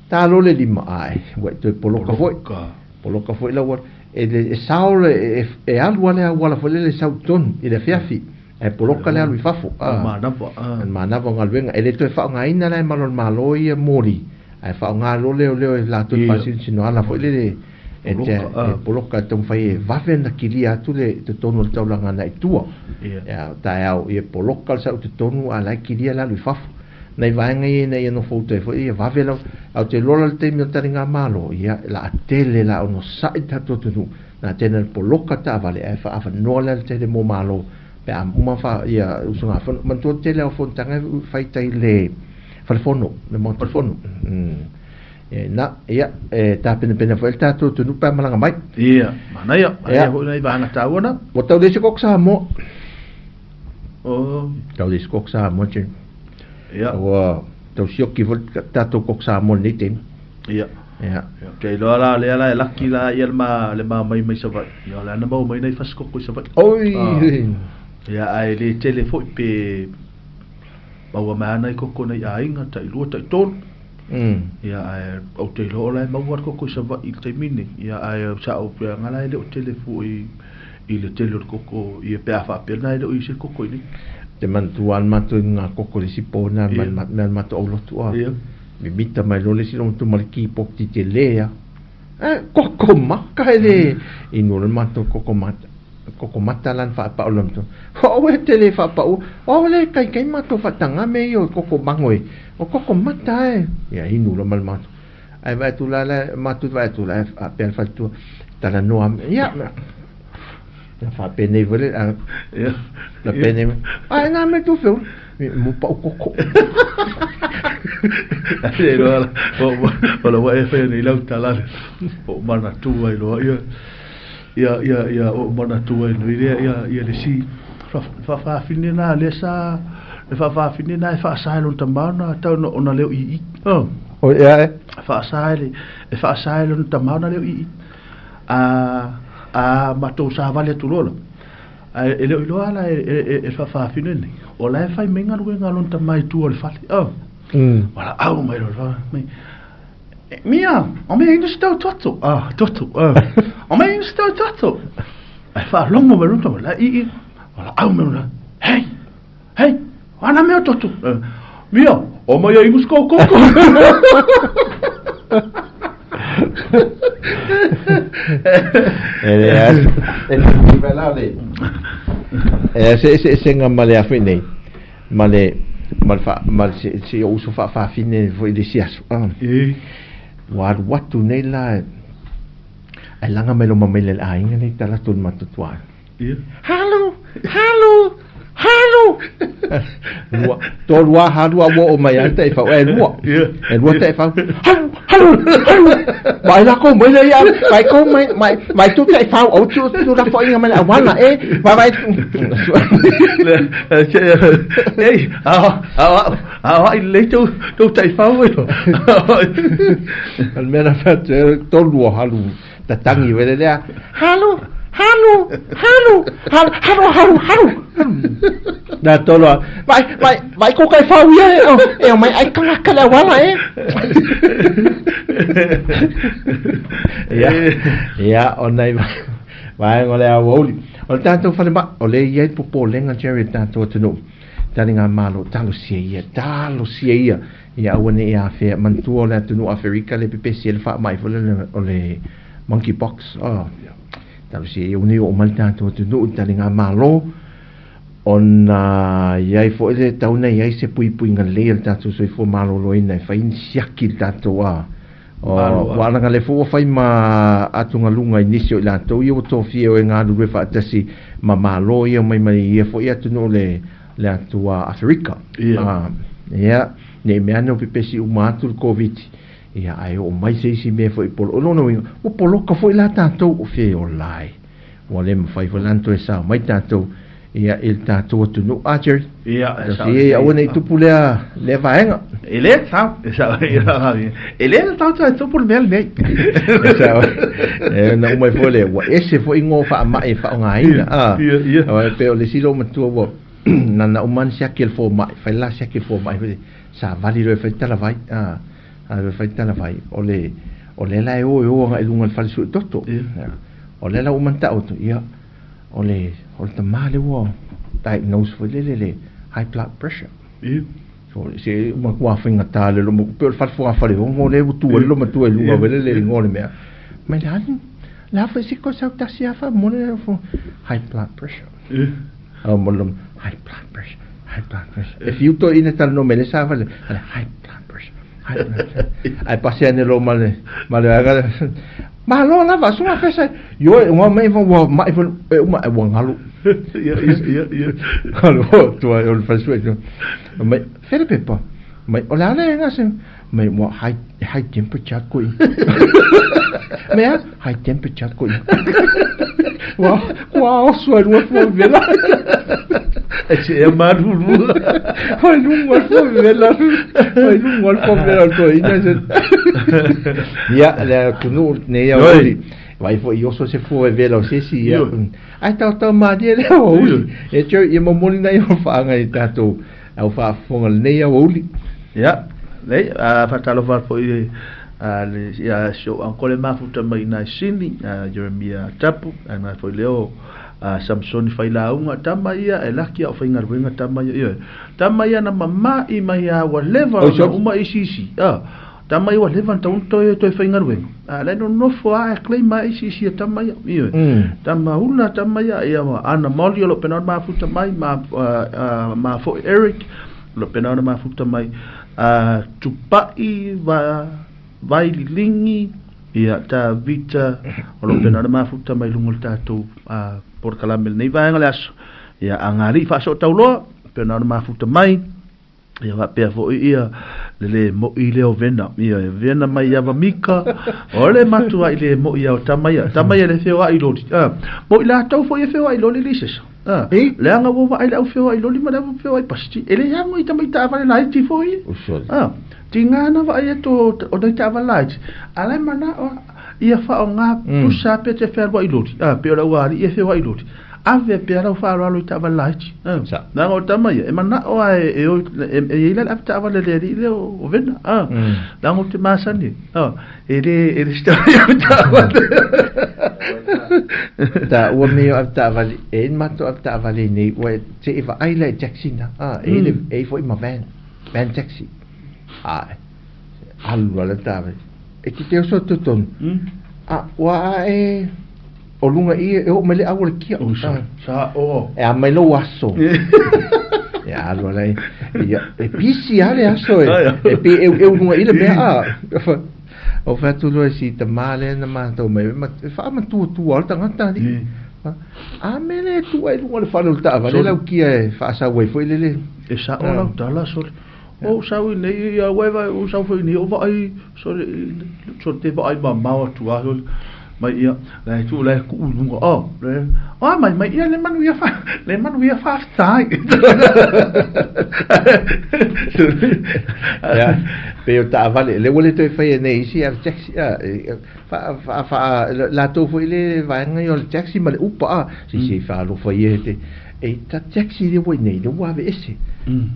Ta loa le lima ae ua e toe poloka foi. Poloka. Poloka foi lau e le e sao le e, e alu a le auala foi lele sau i totonu i le afiafi. Ae poloka le alu i fafo. A manava. A manava o galuega. E le toe faaaogaina la e malo le Malo ia moli, ae faaaoga loa leoleo e latou te faasinosino ala foi lele e te e poloka e taumafai e vave ona kilia atu le totonu o le taulaga agai i tua. Ia taeao ia poloka le sau i totonu a o la e kilia le alu i fafo. Nai vaega ia ina ia nofo uta ai foi ia vave lau ae ou te iloa la le taimi o le taliga Malo ia o le a tele la onosai le tatou atunuu na tele na poloka taavale ae faaavanoa le alatele mo Malo pe a uma fa ia usugafono. Manatua tele au fonotaga e fai tai le falefono, le Maota Fono. E, na, ia, e tapenapena foi le tatou atunuu pe a malaga mai. Ia, manaia, manaia foi nai vaega taua na. Ua tau leai se koko Samoa. Oh. Tau leai se koko Samoa, Jeremy. Ia. Ua tau sioki foi le tatou koko Samoa i lenei taimi. Ia. Ia. Ou te iloa la lea la e laki la ia le ma le ma mai mai Savaii. Ia o le a na maua mai nai fasi koko i Savaii. Oi. Ia ae le tele foi pe maua mai ana i koko nei aiga tai lua tai tolu. Ia ae ou te iloa o la e maua le koko i Savaii i le taimi nei. Ia ae sa ou pea la e le o tele foi i le tele o le koko ia pe a faapea na e le o i se koko i nei. Te manatua lava matou i nga koko i le isi po na mea le matou aulotu a. Mimita mai loa le isi logotu ma le keyboard i te lea. Eh, koko maka e le inu le matou koko mata. koko mata la na faapau le matua. O e te le faapau, o le kai kai matou faataga mea ia o koko mago e, o koko mata e. Ia inu loa ma le matou. Ae vaai atu la la matou vaai atu la faapea le faletua, talanoa, ia, na faapenei foi le, na penei mai, ae na mea tou feula, mo pau koko. Le iloa la, o la ua e faia nei lau tala le, o manatua ai loa ia, ia, ia, ia, o manatua ai nei lea, ia, ia le si, faafafine na lea sa, le faafafine na e faasa e lona tama ona tau ona leo i i. Oh. O ia e? Faasa e le, e faasa e lona tama ona leo i i. A, a matou savali atu loa la, ae e le o iloa la e, e, e, e faafafine nei, o la e fai mai galuega a lona tama i tua o le fale. Oh. Wala au mai loa, mai, Mia, o mea ina se tau toto. Ah, toto. Ah. O mea ina se tau toto. Ai whaalogo mai lona tama, la i i. Wala au mai lona, hei, hei, ana mea toto. Mia, o mai ai inu koko. E le e le la le. E se se se nga ma le afi nei. Ma le ma le fa ma le se o uso fa fa fine foi le si aso. Ah. E. Ua alu atu nei la Ai laga mai loma mai le aiga nei tala atu le matou tuaga. Ia. Halu! Halu! Halu! Lua, tolu a halu a ua oo mai ai le taifau, e lua. Ia. E lua taifau. Halu! Halu! Halu! Mai lako mai le ia, mai ko mai mai mai tu taifau au tu tu la foinga mai le auala e. Mai mai. Le, ei, a a a i le tou tou taifau e. O le mea na fai atu ai, tolu o halu tatangi wele lea, halu, halu, halu, halu, halu, halu, halu. Na tolu a, vai, vai, vai ko kai whau ia e, o, e o mai ai kanga ka le awala e. Ia, ia, o nei vaega o le aoauli. O le tātou whare ma, o le iai popolenga Jerry tātou atunuu. Tali ngā malo, talosia ia, talosia ia. Ia aua ne i afea, manatua o le atunuu Aferika le pepesi ai le faamai foi lele o le monkey pox. Oh, talosia ia ua nei oo mai le tatou atunuu i taligamalo ona i ai foi le tau na i ai se puipuiga lelei o le tatou soifua maloloina e fai ni siaki i le tatou a ua alaga le foi ua fai ma atugaluga i nisi o i latou ia ua tofia e o e galulue faatasi ma malo ia mai mai ia foi atunuu le le atu a Aferika. Ia. Ia, ne i mea ane o pepesi uma atu le Koviti, ia, ae oo mai se isi mea foi polo. O lona uiga, ua poloka foi la tatou o fea o lai. Ua le mafai foi la ona toe sao mai tatou, ia, i le tatou atunuu. A, Jerry? Ia, e sao. Ia, aua ne i tupu lea, lea vaega. E le sao, e sao, e le tatau toe tupu le mea lenei. E sao. E na uma ai foi le, ua ese foi igoa faamai e faaaogaina. Ia, ia, ia. Aua e pei o le isi loomatua ua, na na uma ana siaki e le fomai, fai la siaki e le fomai foi lea, savali loa e fai le talavai, a, a fai le talavai, o le, o lea la e o e o agai i luga o le fale sue toto. Ia. O lea la ua uma ona taoto, ia, o le, o le tama lea ua diagnose foi lele le high blood pressure. Ia. So, se matua faigata le loma, pei o le fale fogafale ogo lea ua tu ai le loomatua i luga foi lele i le igoa o le mea. Mai le a le a foi se ko sau tasi a fa mo le high blood pressure. Ia. A mo le high blood pressure, high blood pressure. E fiu toi ina talanoa mai le sa fale, high blood pressure, high blood pressure. Ai pasi ane lo ma le ma le aga Malo lava, sunga fesa. Ioe, ua mai fa ua mai fa e uma e ua ngalu. Ia, ia, ia, ia. Ngalu tua o le falesue tu. Mai fere pepa. Mai o le ale nga se mai ua high high temperature koi. Mai a high temperature koi. Ua ua oso ai lua fua vela. E se e maruru. Ai lunga fua vela. Ai lunga fua vela to ina se. Ia le atunuu nei aoauli. Vai foi i oso se fua vela o se isi ia. Ai tautau malie le aoauli. E tau ia momoli nai o whaanga i tātou au whaafofoga lenei aoauli. Ia, nei, a whatalofa foi a le ia si ou uncle e mafuta mai ina i Sini, a Jeremia Tapu, a ngai foi leo a Samsoni Failauga, tama ia e laki au faigaluega tama ia, ioe. Tama ia na mama'i mai a ua leva Oi, ona so- uma isi isi, a. Tama ia ua leva ona tatau ona toe toe faigaluega, a o la e nonofo lava e claim lava isi isi a tama ia. Ioe. Tama ula tama ia, ia Ana Molly o lo o pena ona mafuta mai, ma ma foi Eric o lo o pena ona mafuta mai, a Tupai va Vaililigi, ia Tavita o lo o pena ona mafuta mai luga o le tatou polokalame i lenei vaega o le aso. Ia Agalii Faasootauloa, pena ona mafuta mai. Ia faapea foi ia le le mo'i lea o Vena. Ia e Vena mai ia Vamika, o le matua'i le mo'i ia o tama ia. Tama ia le feoa'i loli. Ah, mo'i latou foi e feoa'i loli le isesa. Ah, leaga ua vaai le au feoa'i loli ma le au feoa'i pasi. E le ago i tama i taavale laiti foi. Ah, tiga na vaai atu o nai taavale laiti. A la e mana'o ia faaaoga pusa pe te fealua'i loli. Ah, pei o le aualii e feoa'i loli. Ave pea lau faaaloalo i taavale laiti. Leaga o le tama ia, e manao lava e o, e i ai la le ave taavale a le alii lea o Vena. Leaga ou te masani, e le, e le sita mai ave taavale. Taua mea o ave taavale, e i ai le matou ave taavale nei, ua se i vaai la i taxi na, e i ai, e i ai foi ma van, van taxi. Ae, alu lava le taavale. E te te oso atu totonu, a, ua ae, O luga i e oo mai le au o le kia. Ui sa, sa o. E a mai lou aso. E alu ala e, ia, e pisi a le aso e. E pe eu eu lunga i le mea a. O whatu loa si ta mā le na mātou mai, ma, e wha matua tua o le tangata ni. A me le tua e lunga le whale o le taavale lau kia e whaasau ai foi lele. E sa o lau tala sole. O sau i nei, ia uai vai, o sau foi nei, o vaai, sole, sole te vaai mamao atu a, sole, mai ia, la e tu, la e kuu i luga, oh, le, oh, mai, mai ia le manu ia wha, le manu ia whawhtai. Ia, pei o taavale, le ua le toe faia nei isi a taxi, a, wha, wha, wha, latou foi le vaega ia o le taxi ma le upa, a, se se whaalofa ia te, e ta taxi le ua i nei, le ua ave ese.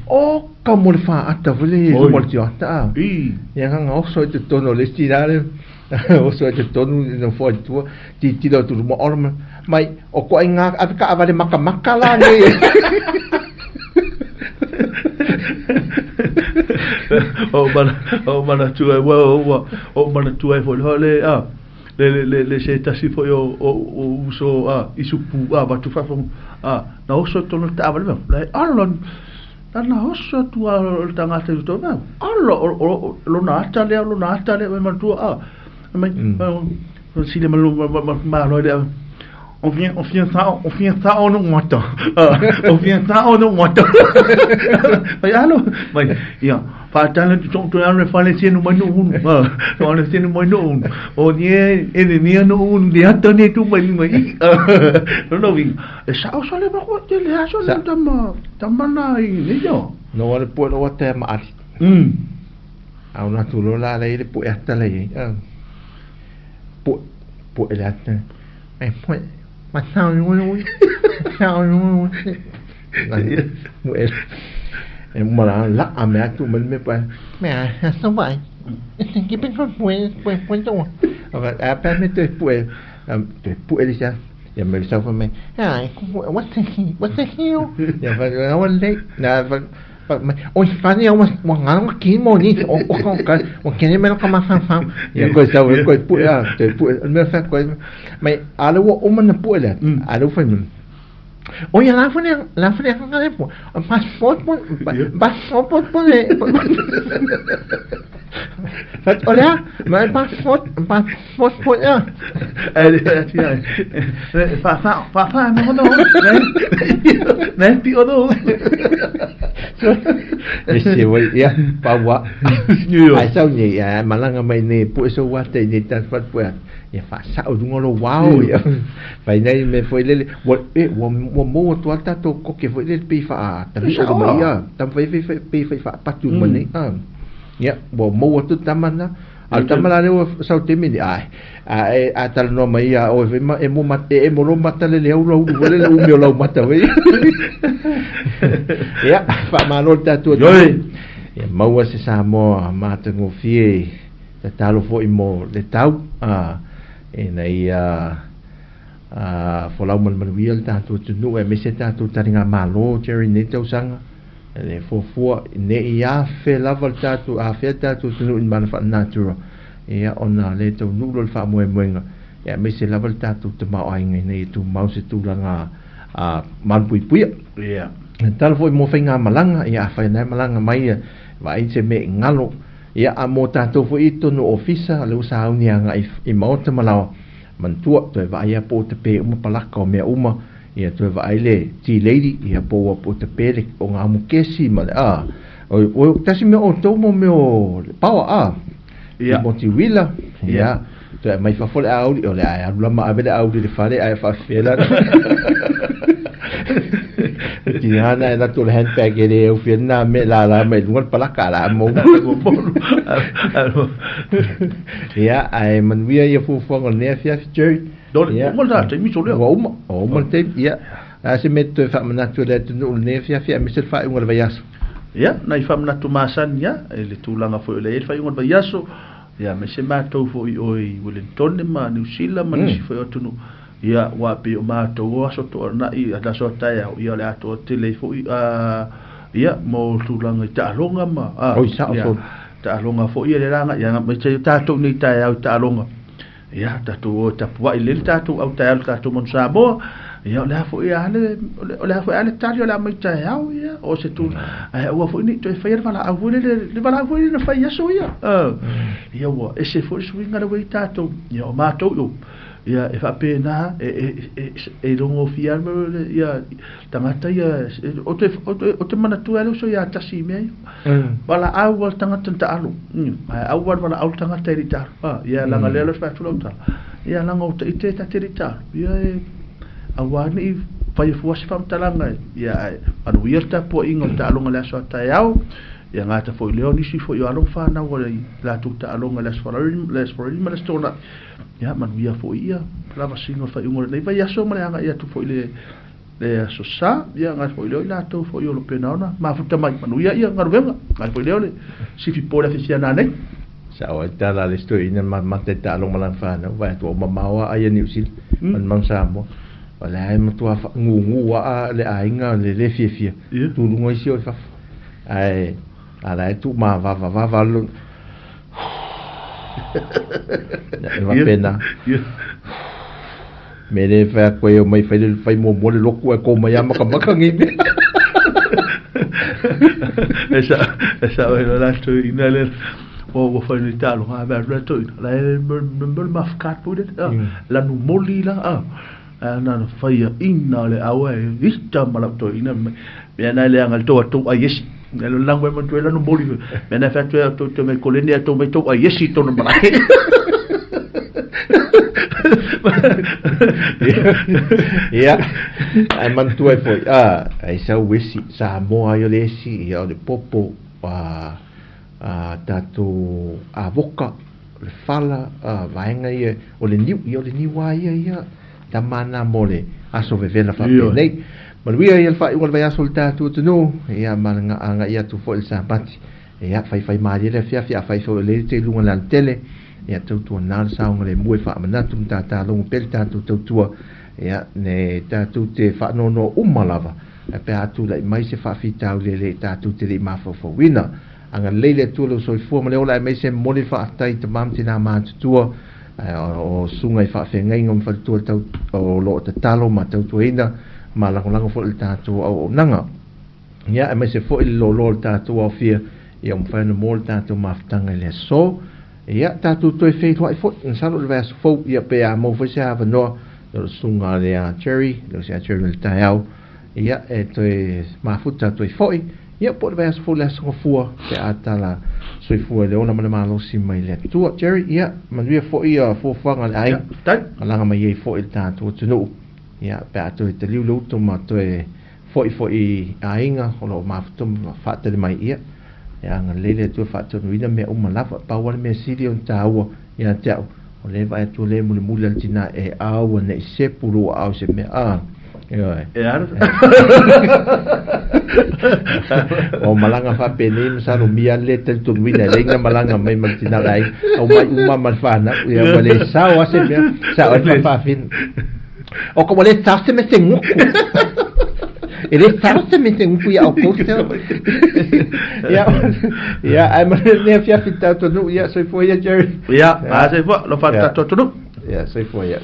O ka mo le whaata foi le, luma o le tioata, a. Ia nganga oso i totonu o le isi la le, Oso ai totonu i nofo ai tua, titilo atu luma ora mai, mai o koʻi ngā ave kaʻawale makamaka la nei. O mana, o mana tua, ua, ua, o mana tua e foi le, a, le, le, le, le se tasi foi o, o, o uso, a, isupu, a, watu whawha, a, na oso tonu te awale mea, le, alo, Lana oso atu a o le tagata i uta, ala, o, lona ata lea, lona ata lea, mai manatua, a, mai, mm. sile ma ma ma lo lea, on vient, on vient ça, on vient ça on wata, on vient ça on wata. Mai alo, mai, ia, whaatala tu tong tu alo whale senu mai no unu, ah, whale senu mai no unu, o nie, ene nia no unu, le ata ne tu mai mai, no no winga, E sao sa le makoa te le aso le tama, tama na i nei o. No wale pue lo ate ma ali. Au na tu lo la le le pue ata le i. Pue, pue le ata. E pue, ma sao ni ui. Sao ni ui. Pue. E ma la la a me atu me me pue. Me a sa vai. Ki pe pue, pue, pue to. A pa me te pue, te pue le sa. Ia me sau fai mai, ai, what the hell, what the hell? Ia fai, ua lei, na fai, mai, oi fani au ua ngalo ka kimo ni, o o ka ka, ua kene mai ka mafaufau. Ia koe sau e koe pue a, te pue, o le mea fai koe, mai, a le ua uma na pue lea, a le ua fai mai, o ia la fane, la fane ka le pue, passport po, passport po le, Fai, o lea, mai passport, passport Passport ia. Fa fa fa fa no no. Ne pi o no. E se wai ia paua. Ai sau nei ia malanga mai nei pue so wa te nei ta fa pue. Ia fa sa o lunga lo wao ia. Fai nei me foi lele wa e wa wa mo atu a tatou koke foi lele pei fa ta vi o mai ia. Tam fai fai pei fai fa patu mai nei. Ia ua mou atu tama na. A o le tama la lea ua sau taimi nei, ae, a e, a talanoa mai ia oe foi ma emo mata, e emo loa mata le le au lau ulu le umi o lau mata foi. Ia, faamalo le tatou atunuu. Ia maua se Samoa matagofie, tatalo foi mo le tau, a, ina ia a, folau ma le manuia le tatou atunuu aemaise tatou taligamalo Jerry i lenei tausaga. Le fuafua ne i afe lava le tatou afea le tatou atunuu i ni mana faalenatura, ia ona le taunuu loa le faamoemoega, ia aemaise lava le tatou tamaoaiga ina ia tumau se tulaga a malupuipuia. Ia. E tala foi mo faigamalaga, ia afai na e malaga mai ia vaai se mea i galo, ia a mo tatou foi i totonu o ofisa, lea ua sauni agai i maota ma laoa, manatua toe vaai lava po o tape uma palaka o mea uma, Ia toe vaai le tea lady ia po ua po tape le o ngā umu kesi ma le a o o tasi mea outou mo mea o le power a Ia. I moti uila Ia. ia toe aumai fafo le auli o le a e alu la ma ave le auli i le fale ae faafefea la Tiga na e latou le handbag e le aufia lena mea e lala mai luga le palaka a la mou. Ia ae manuia ia fuafuaga o lenei afiafi Jerry. Dole, Ia. uma le taimi so lea. Ua uma, ua uma le taimi, ia. A se mea e toe faamanatu e le atunuu i lenei afiafi aemaise le faaiuga o le vaiaso. Ia, nai faamanatu masani lava, i le tulaga foi o lea e i ai le faaiuga o le vaiaso, ia, aemaise matou foi i o i Wellington ma Niu Sila ma nisi foi o atunuu, ia, aua pei o matou o aso toanai, aso a taeao, ia, o le atoa tele ai foi, a, ia, mo tulaga i taaloga ma, a, Oi, sao, ia, solo. taaloga foi ia le laga, ia, aemaise ai o tatou nei taeao i taaloga. Ia, tatou o e tapuai lelei le tatou au taeao i le tatou manu Samoa. Ia, o le a foi a le, o le a foi a le tali o le a mai taeao, ia, o se tu, ae aua foi ne i toe faia le valaau foi lele, le valaau foi lele na fai i aso ia. Ia, ua ese foi le suiga lea ua i ai tatou. Ia, o matou, io, ia, e faapena, e, e, e, e iloagofie lava le mea, ia, tagata ia, ou te, ou te, ou te manatua lava le uso ia Tasi i mea ia. Valaau lava le tagata na taalo. Ae aua le valaau le tagata e le i taalo. A, ia leaga lea la fai atu lau tala. Ia leaga o ita e ta te le i taalo. Ia e aua ne i fai fua se faamatalaga e. Ia ae manuia le tapuaiga o le taaloga i le aso a taeao. Ia gata foi lea o nisi foi o alo ma fanau o le latou taaloga i le aso Faraile, le aso Faraile ma le aso Toonai. Ia manuia foi ia lavasiga o le faaiuga o lenei vaiaso ma le agai atu foi i le Le Aso Sa, ia ngai foi lea o i latou foi o lo pena ona mafuta mai manuia ia galuega, ngai foi lea o le sifi po le afiafi ana nei. Sao ai tala a le isi toeaina mamata i taaloga ma lana fanau, vaai atu ua mamao lava ai a Niu Sila ma le Manu Samoa. O la e matua faagugu lava le aiga le le fiafia, tu luga isi o i fafo. Ae a la e tuumavavavava lava le e faapena. Me le fai atu ai omai fai le fai muamua le lotu ae ko mai lava makamaka nei mea. E sa e sa oi la toeaina le ua ua fai nei taaloga a mea la toeaina la e mo le mafukat foi lele a lanu moli la a a na na faia ina le aua e ita ma lau toeaina mea na leaga le tou tou ai esi e lo lango e mantua e lanu moli mea na fai atu e tou te mai koleni a tou mai tou ai esi tonu malae. Ia, ae manatua ai foi, a, ai sau esi, Samoa ai o le esi, ia o le popo, a, a tatou avoka, o le fala, a, vaega ia, o le niu, ia o le niu lava ia, ia, tama na mo le aso vevela faapenei. Manuia ia le faaiuga o le vaiaso o le tatou atunuu, ia ma le agai atu foi i le Sapati. Ia, faifai malie le afiafi, afai foi o lea e te i luga o le alatele, ia tautuana le saogalemu e faamanatu ma tātā logo pea le tatou tautua, ia, ne tatou te faanoanoa uma lava, ae pe a tulai mai se faafitauli e le tatou te le i mafaufauina. Agalelei le Atua lou soifua ma le ola aemaise momoli le faafetai i tama ma tinā matutua, o susuga i faafeagaiga ma faletua tau, o lo o tatalo ma tautuaina ma lagolago foi i le tatou auaunaga. Ia, aemaise foi le loaloa o le tatou aofia, ia ua mafai ona maua le tatou mafutaga i le aso. Ia, tatou toe feiloai foi, masalo i le vaiaso fou, ia pe a maua foi se avanoa, o le susuga a le Jerry, le uso ia Jerry mai le taeao, ia, e toe mafuta atu ai foi, ia, po o le vaiaso fou i le Aso Gafua, pe a tala soifua i le ola ma le malosi mai le Atua. Jerry, ia, manuia foi ia fuafuaga a le aiga, malaga mai ai foi i le tatou atunuu, ia, pe a toe taliu le uto ma toe Foi foi i aiga o lo o mafuta ma faatali mai ia, e agalelei le Atua e faatonuina mea uma lava. Pau lava le mea sili ona taua ia te au, o lea e vaai atu o lea e mulimuli a le tina e aua ne i sepu lou aao i se mea, a, ioe. E a? O malaga faapenei masalo mia le talitonuina e leai na malaga mai ma le tina o le aiga, aumai uma ma le fanau, ia ua le sao lava se mea, sao ai le faafaafina. O ka ua le sao se mea se guku. E le talo se me te upu ia outou se. Ia, ia, ae manuia lenei afiafi i le tatou atunuu. Ia, soifua ia Jerry. Ia, a soifua, alofa i le tatou atunuu. Ia, soifua ia.